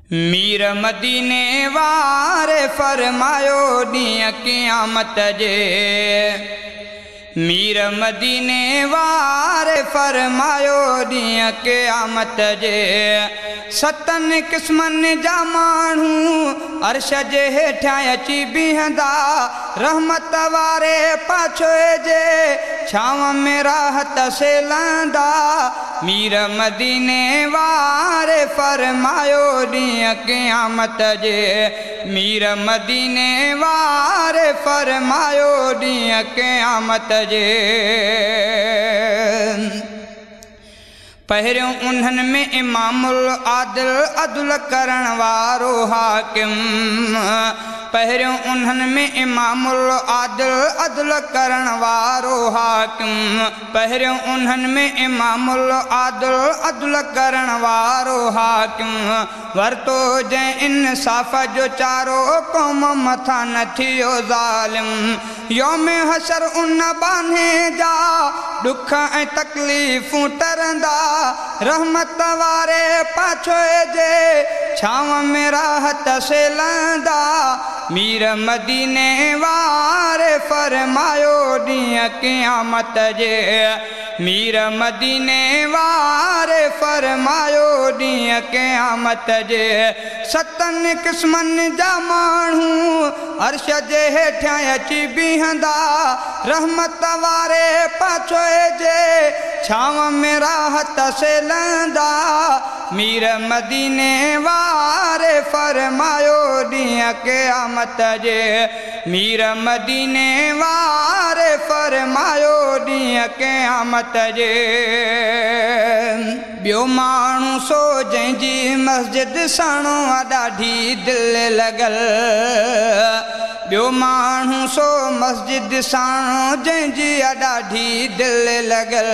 मीर मदीने वारे फरमायो ॾींहुं क़यामत जे। मीर मदीने वारे फरमायो ॾींहुं क़यामत जे। सतनि क़िस्मनि जा माण्हू अर्श जे हेठियां अची बीहंदा, रहमत वारे पाछे जे छांव में राहत से लहंदा। मीर मदीने वारे फरमायो ॾींहुं क़यामत जे। मीर मदीने वारे फरमायो ॾींहुं क़यामत जे। पहिरियों उन्हनि में इमामुल आदिल अदुल करण वारो हाकिम। पहिरियों उन्हनि में इमामुल आदिल अदुल करण वारो हाकिम। पहिरियों उन्हनि में इमामुल आदिल अदुल करण वारो हाकिम। वरितो जंहिं इंसाफ़ जो चारो क़ौम मथां न थियो ज़ालिम। यौम हशर उन बान्हे जा ॾुख ऐं तकलीफ़ूं टरंदा, रहमत वारे पाछे जे छांव में राहत से लहंदा। मीर मदीने वारे फरमायो ॾींहुं क़यामत जे। मीर मदीने वारे फरमायो ॾींहुं क़यामत जे। सतनि क़िस्मनि जा माण्हू अर्श जे हेठियां अची बीहंदा, रहमत वारे पाछे जे छांव में राहत से लहंदा। मीर मदीने वारे फरमायो ॾींहुं क़यामत जे। मीर मदीने वारे फरमायो ॾींहुं क़यामत जे। ॿियो माण्हू सो जंहिंजी मस्जिद साणो ॾाढी दिलि लॻल। ॿियो माण्हू सो मस्जिद साणो जंहिंजी ॾाढी दिलि लॻल।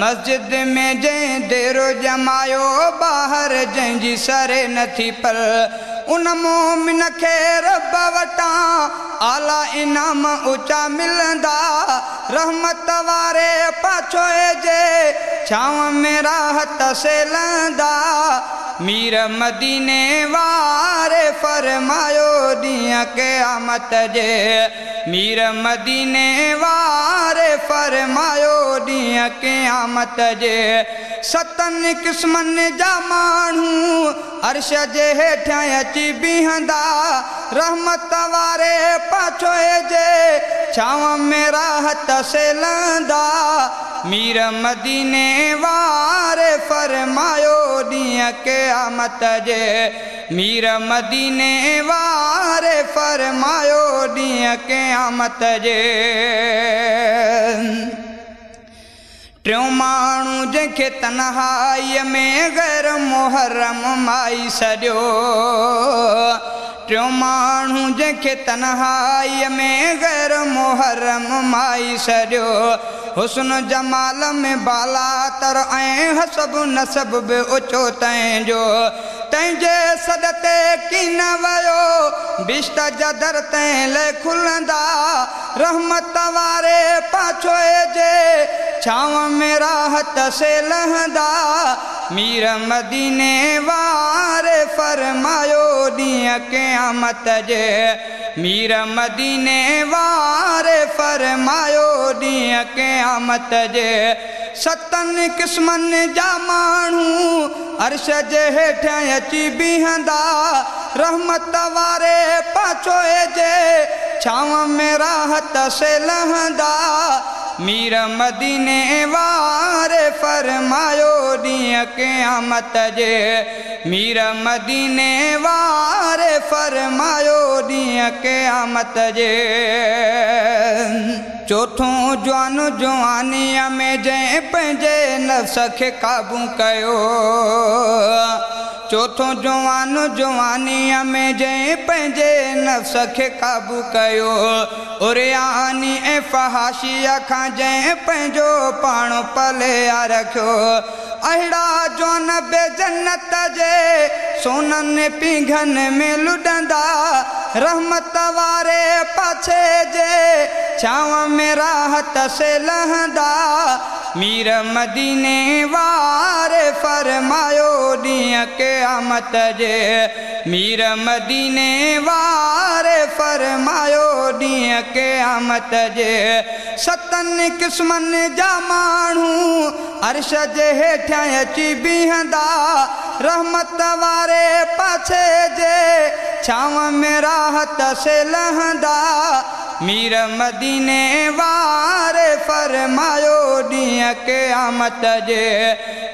मस्जिद में जंहिं देरो ॼमायो ॿाहिरि जंहिंजी सरे नथी पल। उन मोमिन खे रब वटां आला इनाम ऊंचा मिलंदा, रहमत वारे पाछे जे छांव में राहत से लहंदा। मीर मदीने वारे फरमायो ॾींहुं क़यामत जे। मीर मदीने वारे फरमायो ॾींहुं क़यामत जे। सतनि क़िस्मनि जा माण्हू अर्श जे हेठियां अची बीहंदा, रहमत वारे पाछे जे छांव में राहत से लहंदा। मीर मदीने वारे फरमायो ॾींहुं क़यामत जे। मीर मदीने वारे फरमायो ॾींहुं क़यामत जे। टियों माण्हू जंहिंखे तन्हाईअ में ग़ैर मुहर्रम माई सॾियो। टियों माण्हू जंहिंखे तन्हाईअ में ग़ैर मुहर्रम माई सॾियो। हुस्न जमाल में बाला तर ऐं हसब नसब बि उचो तंहिंजो। तंहिंजे सॾ ते कीन वियो बिश्त जा दर तंहिं लाइ खुलंदा, रहमत वारे पाछे जे छांव में राहत से लहंदा। मीर मदीने वारे फरमायो ॾींहुं क़यामत जे। मीर मदीने वारे फरमायो ॾींहुं क़यामत जे। सतनि क़िस्मनि जा माण्हू अर्श जे हेठियां अची बीहंदा, रहमत वारे पाछे जे छांव में राहत से लहंदा। मीर मदीने वारे फरमायो ॾींहुं क़यामत जे। मीर मदीने वारे फरमायो ॾींहुं क़यामत जे। चोथों जवान जवानीअ में जंहिं पंहिंजे नफ़्स खे क़ाबू कयो। चोथों जवान जवानीअ में जंहिं पंहिंजे नफ़्स खे क़ाबू कयो। उरियानी ऐं फहाशीअ खां जंहिं पंहिंजो पाण पले रखियो। अहिड़ा जवान बे जन्नत जे सोननि पींघनि में लुॾंदा, रहमत वारे पाछे जे छांव में राहत से लहंदा। मीर मदीने वारे फरमायो ॾींहुं क़यामत जे। मीर मदीने वारे फरमायो ॾींहुं क़यामत जे। सतनि क़िस्मनि जा माण्हू अर्श जे हेठियां अची बीहंदा, रहमत वारे पाछे जे छांव में राहत से लहंदा। मीर मदीने वारे फरमायो ॾींहुं क़यामत जे।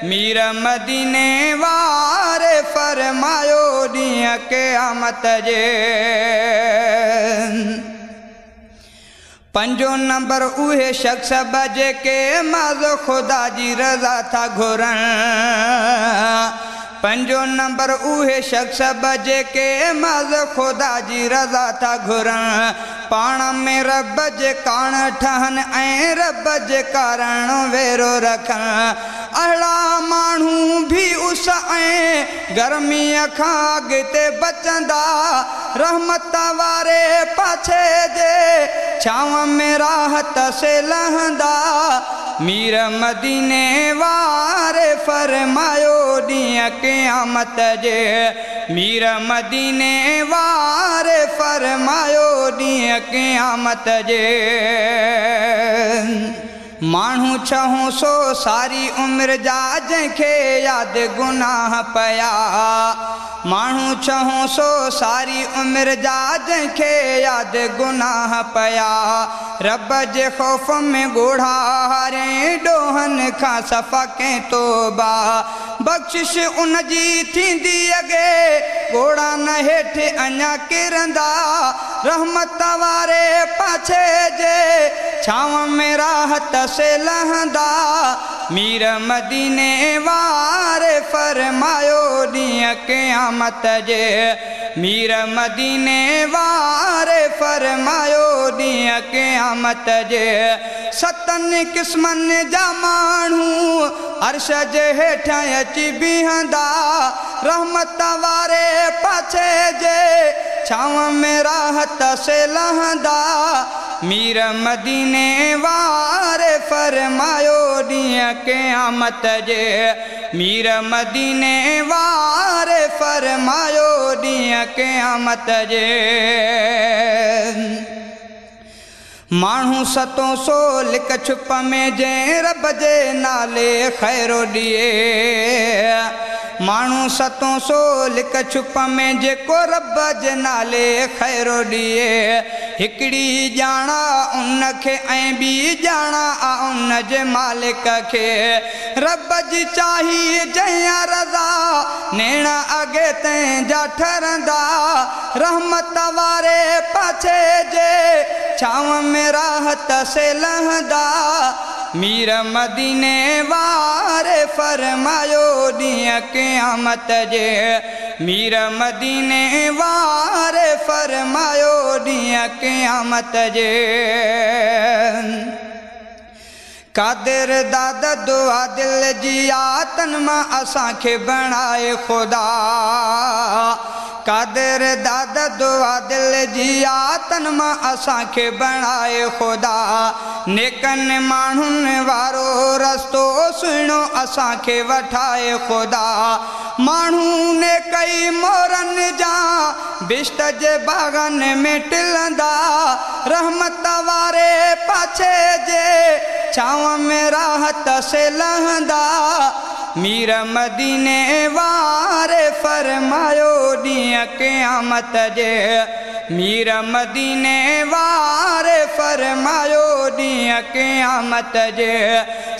मीर मदीने वारे फरमायो ॾींहुं क़यामत जे। पंजो नंबर उहे शख़्स ॿ जेके महज़ ख़ुदा जी रज़ा था घुरनि। पंजो नंबर उहे शख़्स ॿ जेके महज़ ख़ुदा जी रज़ा था घुरनि। पाण में रब जे काण ठहनि ऐं रब जे कारण वेरो रखनि। अहिड़ा माण्हू बि उस ऐं गर्मीअ खां अॻिते बचंदा, रहमत वारे पाछे जे छांव में राहत से लहंदा। मीर मदीने वारे फरमायो ॾींहुं क़यामत जे। मीर मदीने वारे फरमायो ॾींहुं क़यामत जे। माण्हू छहों सो सारी उमिरि जा जंहिंखे यादि गुनाह पया। माण्हू छहों सो सारी उमिरि जा जंहिंखे यादि गुनाह पया। रब जे ख़ौफ़ में ॻोढ़ा हारे ॾोहनि खां सफ़ा कंहिं तौबा। बख़्शिश उन जी थींदी अॻे ॻोढ़ा न हेठि अञा किरंदा। रहमत वारे पाछे जे छांव में राहत से लहंदा। मीर मदीने वारे फरमायो ॾींहुं क़यामत जे। मीर मदीने वारे फरमायो ॾींहुं क़यामत जे। सतनि क़िस्मनि जा माण्हू अर्श जे हेठियां अची बीहंदा, रहमत वारे पाछे जे छांव में राहत से लहंदा। मीर मदीने वारे फरमायो ॾींहुं क़यामत जे। मीर मदीने वारे फरमायो ॾींहुं क़यामत जे। माण्हू सतों सो लिक छुप में जंहिं रब जे नाले ख़ैरो ॾिए। माण्हू सतों सो लिक छुप में जेको रब जे नाले ख़ैरो ॾिए। हिकिड़ी ॼाणा उनखे ऐं ॿी ॼाणा आहे उन जे मालिक खे। रब जी चाही जंहिं रज़ा नेण अॻे तंहिंजा ठरंदा। रहमत वारे पाछे जे छांव में राहत से लहंदा। मीर मदीने वारे फरमायो ॾींहुं क़यामत जे। मीर मदीने वारे फरमायो ॾींहुं क़यामत जे। कादिर दाद दुआ दिल जी आतन मां असांखे बणाए ख़ुदा। कादिर दाद दुआ दिल जी आतन मां असांखे बणाए ख़ुदा। नेकनि माण्हुनि वारो रस्तो सुहिणो असांखे वठाए ख़ुदा। माण्हू नेकई मोरनि जा बिश्त जे बाग़नि में टिलंदा। रहमत वारे पाछे जे छांव में राहत से लहंदा। मीर मदीने वारे फरमायो ॾींहुं क़यामत जे। मीर मदीने वारे फरमायो ॾींहुं क़यामत जे।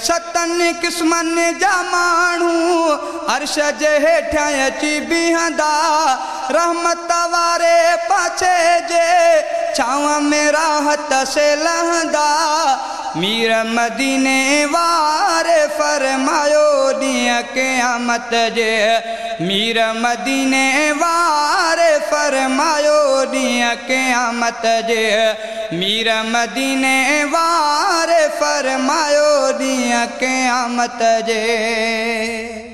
सतनि क़िस्मनि जा माण्हू अर्श जे हेठियां अची बीहंदा, रहमत वारे पाछे जे छांव में राहत से लहंदा। मीर मदीने वारे फरमायो ॾींहुं क़यामत जे। मीर मदीने वारे फरमायो ॾींहुं क़यामत जे। मीर मदीने वारे फरमायो ॾींहुं क़यामत जे।